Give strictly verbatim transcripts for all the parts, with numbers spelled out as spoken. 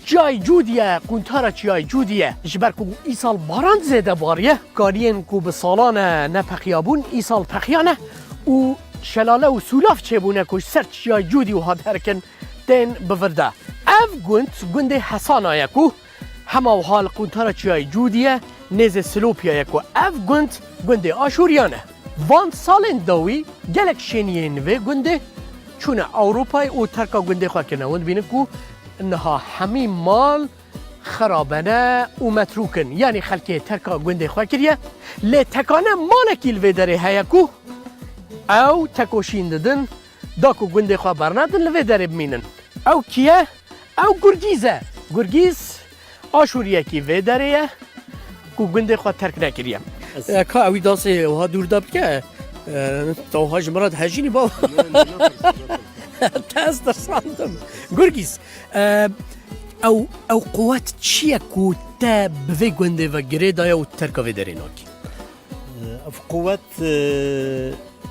Çiyayê Cûdî ye, quntara Çiyayê Cûdî ye. Ji ber ku îsal baran zêde bariye, kariyên ku bi salan e nepeqiyabûn, îsal peqiyane û şelale û sûlav çêbûne ku ji ser Çiyayê Cûdî wiha diherikin tên bi vir de. Ev gund, gundê Hesana ye ku hema wiha li quntara Çiyayê Cûdî ye, nêzê Silopiyê ye ku ev gund, gundê Aşûriyan e. Van salên dawî gelek şêniyên vê gundê çûne Ewropayê û terka gundê xwe kirine. Hûn dibînin ku niha hemî mal xerabene û metrûk in. Yanî xelkê terka gundê xwe kiriye. Lê tekane malekî li vê derê heye ku ew tekoşîn didin, da ku gundê xwe bernedin li vê derê bimînin. Ew kî ye? Ew Gurgîz e. Gurgîz Aşûriyekî vê derê ye ku gundê xwe terk nekiriye. Ez- E, ka ewî dasê wiha dûr da bike, e, te wiha ji min re dihejînî baba. Ne, ne, ne, ne, ne. Te ez tirsandim. Gurgîz, e, ew, ew quwet çi ye ku te bi vê gundê ve girê daye û terka vê derê nakî? Ev quwet, e,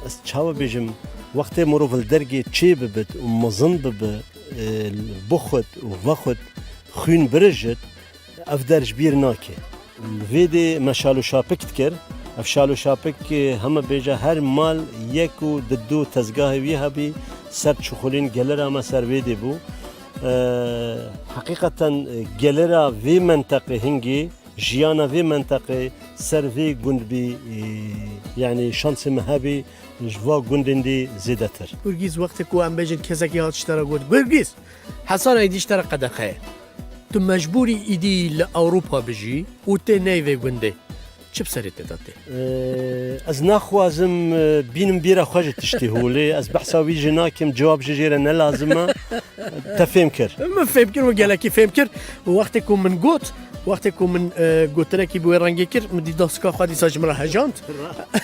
ez çawa bêjim, wextê mirov li dergê çê bibit û mezin bibi, e, bixwit û vexwit, xwîn birijit, ev der ji bîr nake. Li vê dê me şaloşapik dikir. Ev şaloşapik, e, heme bêje her mal yek û didu tezgahê wî hebî, ser çixulîn gelira me ser vê dê bû. E, heqîqeten, e, gelira vê menteqê hingê, jiyana vê menteqê ser vê gund bî, e, yanî şansê me hebî ji va gundên dî zêdetir. Gurgîz, wextê ku em bêjin kesekî hat ji te re got, Gurgîz, Hesan Eydî ji te re qedexe ye. Tu mecbûrî îdî li Ewropa bijî û tê neyê vê gundê. Çi bi serê te de tê? Ee, ez naxwazim, e, bînim bîra xwe ji tiştî holê. Ez behsa wî jî nakim, cewab jî jê re ne lazim e. Te fêm kir. Min fêm kir, min gelekî fêm kir. Wextê ku min got, wextê ku min, e, gotinekî bi wê rengê kir, min dî desteka xwe dîsa ji min re hejand.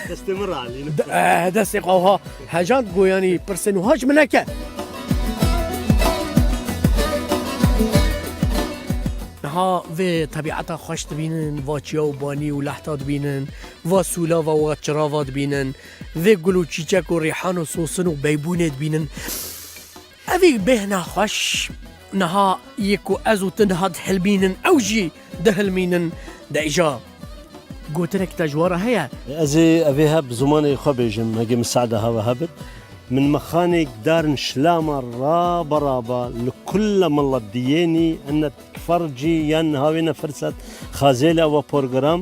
Destê min re alî. De-, e, destê xwe wiha hejand, got, yanî pirsên wiha ji min neke. Niha vê tebîeta xweş dibînin, va çiya û banî û lehta dibînin, va sûlava û va çirava dibînin, vê gul û çîçek û rîhan û sosin û beybûnê dibînin. Evî bêhna xweş, niha yê ku ez û tu niha dihilmînin, ew jî dihilmînin, de îja gotinek te ji we re heye? Ez ê evê he bi zimanê xwe bêjim, hegê misaada hava hebit. Min mexanê darin şilama raba raba li kulle milet diyênî, ene kifar cî yan niha wê ne firset, xazê li ewa program,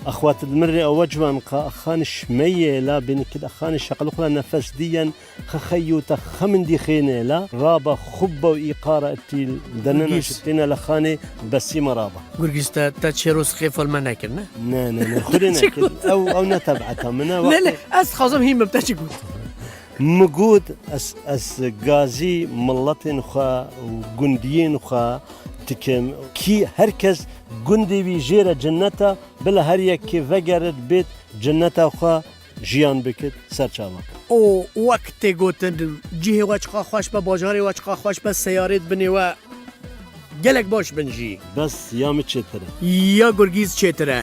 exwat di min rê ewa ciwan qa, exanî şimeyê la bêni kid, exanî şeqli xwe nefes diyen, Xexeyû te xemindî xênê la, raba xubbe û îqara etîl denena Gurgîz. Şitîne le xanê besîme raba. Gurgîz te, te çêro sixê filme nekir, ne? Ne, ne, ne, xwedê Çi nekir. Got? Ew, ew ne tebeta min e. Ne, ne, ez dixwazim hîn bim, te çi got? Min got, ez, ez gazî miletên xwe û gundiyên xwe dikim. Kî her kes gundê wî jê re cennet e, bila her yekê vegerit bêt cenneta xwe jiyan bikit, ser çavan. Û wek tê gotin, cihê we çiqa xweş be, bajarê we çiqa xweş be, seyarê di binê we gelek baş bin jî. Bes ya min çêtir e. Ya Gurgîz çêtir e.